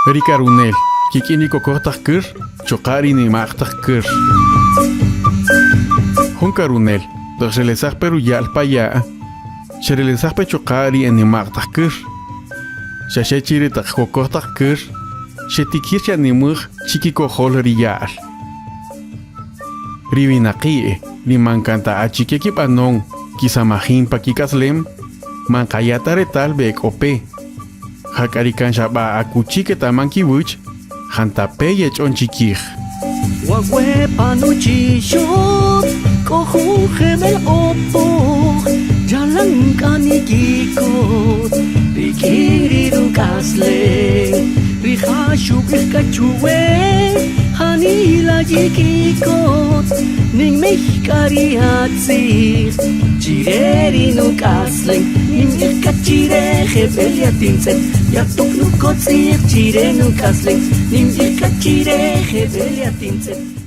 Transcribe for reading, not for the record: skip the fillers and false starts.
Ri karunel kik'in ri kokoj taq kär chuqa' ri nima'q taq kär. Jun karunel toq xrelesaj pe ruya'l pa ya', xerelesaj pe chuqa' ri e nima'q taq kär. Xa xe chi ri taq kokoj taq kär xetikir xe'animej chi kikojol ri ya'l. Ri winaqi' ri man kan ta achike kib'anon kisamajin pa kik'aslem, man nqaya' ta retal we k'o pe. Jak'a ri kan xa b'a akuchi ketaman kiwäch, jantape' yech'on chi kij. Wawe' pa nuchixot k'o jun jeb'ël q'opoj, yalan k'a nikikot rik'in ri ruk'aslen. Rija' xub'ij k'a chuwe, Janila yikikot, ninmij k'a ri atzij chi re ri nuk'aslen. Ninb'ij k'a chi re jeb'ël yatintz'et, yatok nukotz'i'j chi re nuk'aslen. Ninb'ij k'a chi re jeb'ël yatintz'et.